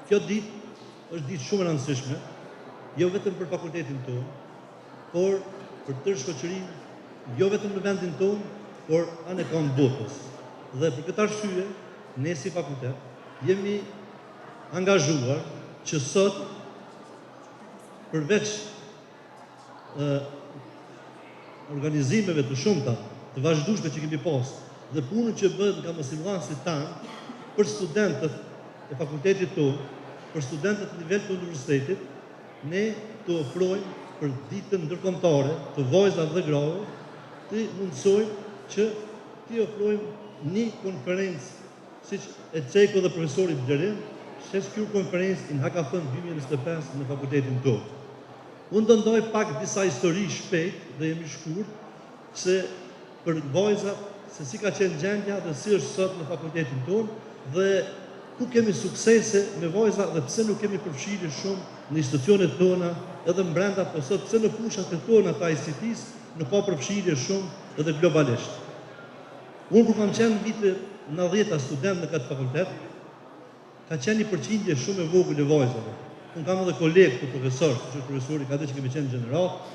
Kjo ditë është ditë shumë e rëndësishme, jo vetëm për fakultetin tonë, por për tërë shoqërinë, jo vetëm në vendin tonë, por anekënd botës. Dhe për këtë arsye, ne si fakultet jemi angazhuar që sot përveç organizimeve të shumta të vazhdueshme që kemi pas dhe punën që bëhet nga mësimdhënësit tanë për studentët e fakultetit tonë, për studentët në nivel të universitetit, ne të ofrojmë për ditën ndërkombëtare të vajzave dhe grave, të mundësojmë që t'i ofrojmë një konferencë, siç e ceku dhe profesori Blerim, ShesCure Conference in Hackathon 2025 në fakultetin tonë. Unë do ndaj pak disa histori shpejt dhe jemi shkurt, se për vajzat, se si ka qenë gjendja dhe si është sot në fakultetin tonë dhe ku kemi suksese me vajza dhe pse nuk kemi përfshirje shumë në institucionet tona edhe në brenda, po sot pse në fushat e tona të ICT-s nuk ka përfshirje shumë edhe globalisht. Unë kur kam qenë në vite 90 student në këtë fakultet, ka qenë një përqindje shumë e vogël e vajzave. Unë kam edhe kolegë të profesor, siç është profesori ka që kemi qenë në gjenerat,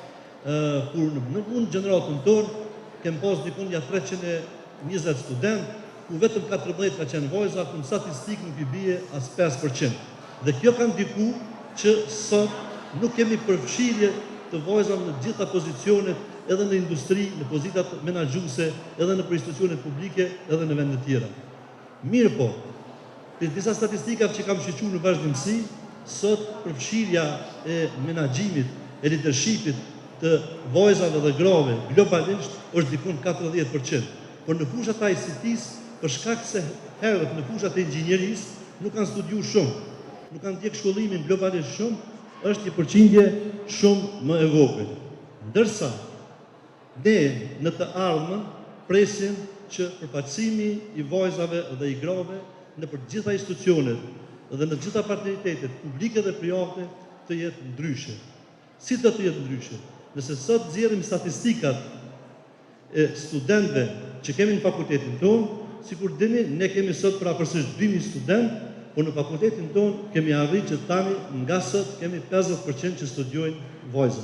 kur në, në unë gjeneratën tonë, kem pas dikun ja 320 student, ku vetëm 14 ka qenë vajza, ku në statistik nuk i bie as 5%. Dhe kjo ka ndiku që sot nuk kemi përfshirje të vajzave në gjitha pozicionet, edhe në industri, në pozitat menaxhuese, edhe në për institucionet publike, edhe në vende tjera. Mirë po, për disa statistika që kam shiqu në vazhdimësi, sot përfshirja e menaxhimit, e leadershipit të vajzave dhe grave globalisht është dikun 40%. Por në fushat e ICT-s, për shkak se herët në fushat e inxhinierisë nuk kanë studiu shumë, nuk kanë ndjek shkollimin globalisht shumë, është një përqindje shumë më e vogël. Ndërsa ne në të ardhmen presim që përfaqësimi i vajzave dhe i grave në për gjitha institucionet dhe në gjitha partneritetet publike dhe private të jetë ndryshe. Si do të jetë ndryshe? Nëse sot nxjerrim statistikat e studentëve që kemi në fakultetin tonë, sikur dini, ne kemi sot përafërsisht 2000 student, por në fakultetin tonë kemi arrit që tani nga sot kemi 50% që studiojnë vajza.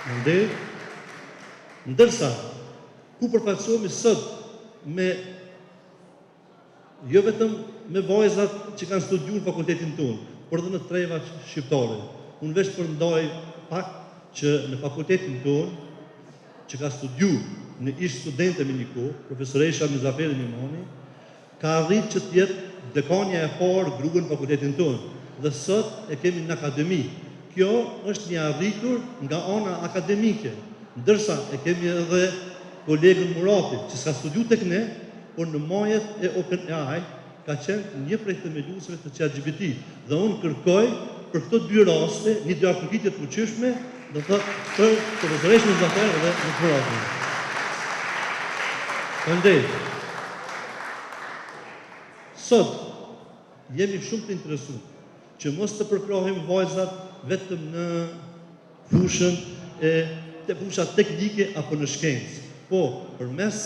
Faleminderit. Ndërsa, ku përfaqësohemi sot me jo vetëm me vajzat që kanë studiuar në fakultetin tonë, por edhe në trevat shqiptare. Unë veç përndaj pak që në fakultetin tonë, që ka studiu në ish studente me një kohë, profesoresha Mizaferi Nimani, ka arrit që të jetë dekanja e parë grua në fakultetin tonë. Dhe sot e kemi në akademi. Kjo është një arritur nga ana akademike, ndërsa e kemi edhe kolegën Murati, që s'ka studiu tek ne, por në majet e OpenAI ka qenë një prej themeluesve të ChatGPT. Dhe unë kërkoj për këto dy raste një duartrokitje të fuqishme, do të thotë për profesoreshën Zafer dhe Muratin. Faleminderit. Sot jemi shumë të interesuar që mos të përkrahim vajzat vetëm në fushën e te fushat teknike apo në shkencë. Po, përmes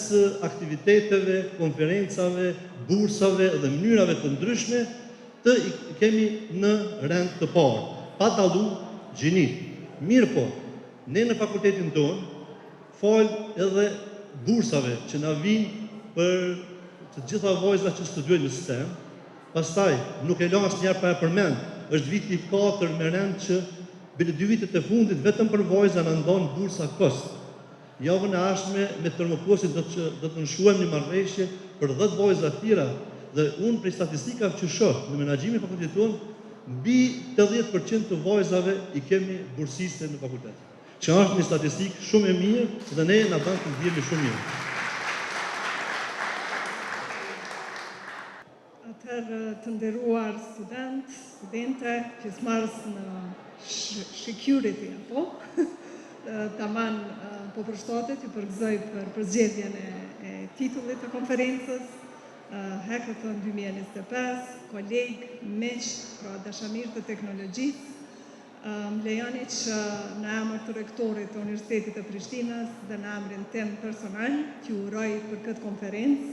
aktiviteteve, konferencave, bursave dhe mënyrave të ndryshme, të i kemi në rend të parë, pa dallu gjinit. Mirë po, ne në fakultetin tonë, fal edhe bursave që na vinë për të gjitha vajzat që studiojnë në STEM, pastaj nuk e la asnjëherë pa e përmend, është viti i katër me rend që bile dy vitet e fundit vetëm për vajza na ndon bursa KOSTT. Javën e ardhshme me Termokosin do të do të nënshkruajmë një marrëveshje për 10 vajza të tjera dhe unë prej statistikave që shoh në menaxhimin e fakultetit tonë, mbi 80% të vajzave i kemi bursiste në fakultet. Që është një statistikë shumë e mirë dhe ne na bën të ndihemi shumë mirë. Atëherë të nderuar student, studente, pjesëmarrës në Shecurity, apo? Taman po përshtatet, ju përgëzoj për përzgjedhjen e, e titullit të konferencës, Hackathon 2025, kolegë, miq, pra dashamirë të teknologjisë, Më lejoni që në emër të rektorit të Universitetit të Prishtinës dhe në emrin tim personal t'ju uroj për këtë konferencë.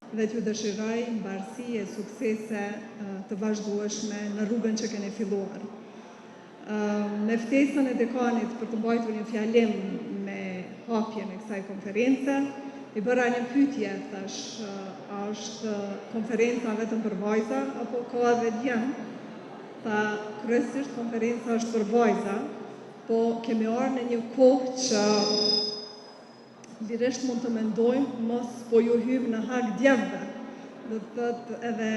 dhe t'ju dëshiroj mbarësi e suksese të vazhdueshme në rrugën që keni filluar. Me ftesën e dekanit për të mbajtur një fjalim me hapjen e kësaj konference, i bëra një pyetje, thash, a është konferenca vetëm për vajza apo ka edhe djem? Tha, kryesisht konferenca është për vajza, po kemi ardhur në një kohë që Lirisht mund të mendojmë mos po ju hyjmë në hak djemve. Do të thotë edhe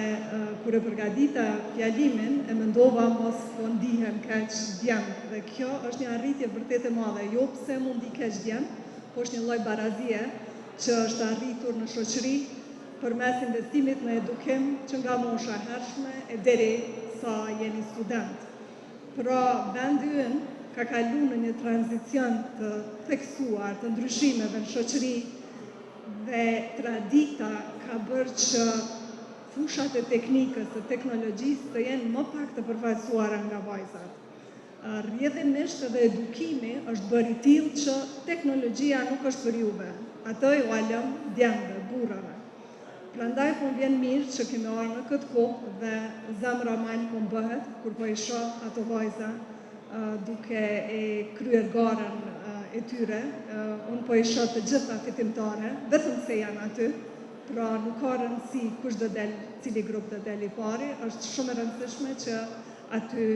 kur e përgatita fjalimin e mendova mos po ndihen keq djemtë dhe kjo është një arritje vërtet e madhe, jo pse m'u ndi keq djemtë, po është një lloj barazie që është arritur në shoqëri përmes investimit në edukim që nga mosha e hershme e deri sa jeni student. Pra, vendi ynë ka kalu në një tranzicion të theksuar të ndryshimeve në shoqëri dhe tradita ka bërë që fushat e teknikës, të teknologjisë të jenë më pak të përfaqësuara nga vajzat. Rrjedhimisht edhe edukimi është bërë i tillë që teknologjia nuk është për juve, atë jua lëmë djemve, burrave. Prandaj po më vjen mirë që kemi ardhur në këtë kohë dhe zemra mal po më bëhet kur po i shoh ato vajza duke e kryer garën e tyre. Unë po i shoh të gjitha fitimtare, vetëm se janë aty. Pra nuk ka rëndësi kush do del, cili grup do del i pari, është shumë e rëndësishme që aty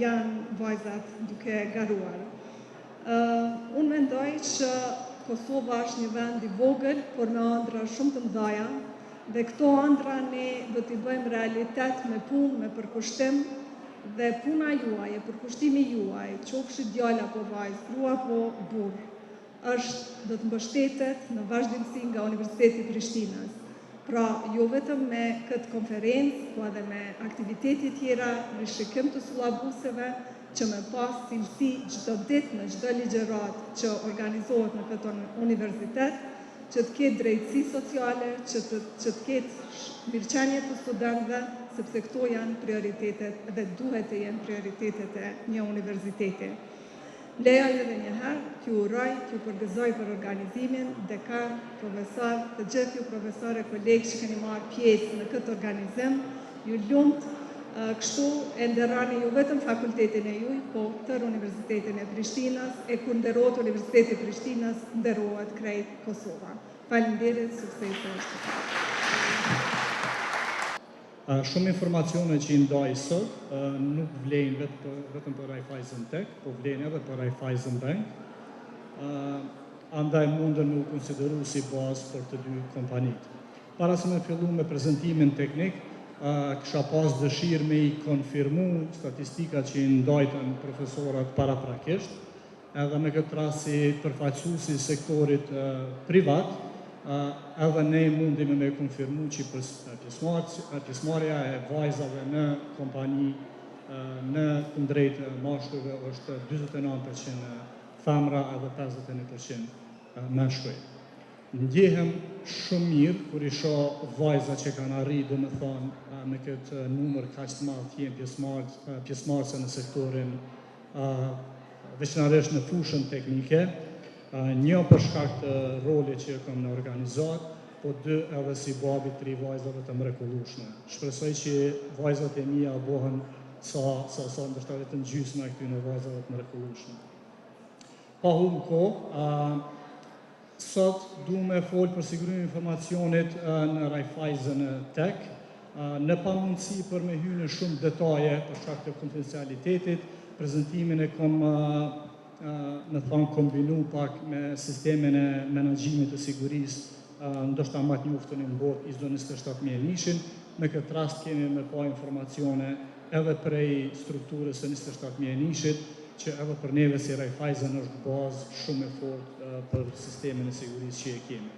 janë vajzat duke garuar. Unë mendoj që Kosova është një vend i vogël, por me andrra shumë të mëdhaja dhe këto andrra ne do t'i bëjmë realitet me punë, me përkushtim dhe puna juaj e përkushtimi juaj, qofshi djalë apo vajzë, grua apo burrë, është do të mbështetet në vazhdimësi nga Universiteti i Prishtinës. Pra, jo vetëm me këtë konferencë, po edhe me aktivitete tjera, rishikim të sillabuseve, që me pas cilësi çdo ditë në çdo ligjëratë që organizohet në këtë universitet, që të ketë drejtësi sociale, që të që të ketë mirëqenie të studentëve, sepse këto janë prioritetet dhe duhet të jenë prioritetet e një universiteti. Lejoni edhe një herë t'ju uroj, t'ju përgëzoj për organizimin, dekan, profesor, të gjithë ju profesorë e kolegë që keni marrë pjesë në këtë organizim, ju lumtë, kështu e nderoni jo vetëm fakultetin e juj, po tërë Universitetin e Prishtinës, e kur nderohet Universiteti i Prishtinës, nderohet krejt Kosova. Faleminderit, suksese shqiptarë. Shumë informacione që i ndaj sot nuk vlejnë vetëm për Raiffeisen Tech, po vlejnë edhe për Raiffeisen Bank. Andaj mundën me u konsideru si bazë për të dy kompanitë. Para se me fillu me prezentimin teknik, kisha pas dëshirë me i konfirmu statistikat që i ndajtën profesorat paraprakisht, Edhe me këtë rast si përfaqësues i sektorit privat, edhe ne mundemi me konfirmu që pjesëmarrja e vajzave në kompani në kundrejt mashkujve është 49% femra edhe 51% meshkuj. Ndjehem shumë mirë kur i shoh vajza që kanë arrit, domethonë, me këtë numër kaq të madh të jenë pjesëmarrëse në sektorin veçanërisht në fushën teknike, një për shkak të rolit që e kam në organizatë, po dy edhe si babi tri vajzave të mrekullueshme. Shpresoj që vajzat e mia bohen sa sa sa ndoshta vetëm gjysma e këtyre vajzave të mrekullueshme. Pa humbë kohë, Sot du me folë për sigurimin e informacionit në Raiffeisen Tech. Në pamundësi për me hy në shumë detaje për shkak të konfidencialitetit, prezentimin e kom me thonë kombinu pak me sistemin e menaxhimit të sigurisë, ndoshta ma të njoftun në botë ISO 27001-shin. Me këtë rast kemi me pa informacione edhe prej strukturës së 27001-shit, që edhe për neve si Raiffeisen është bazë shumë e fortë për sistemin e sigurisë që e kemi.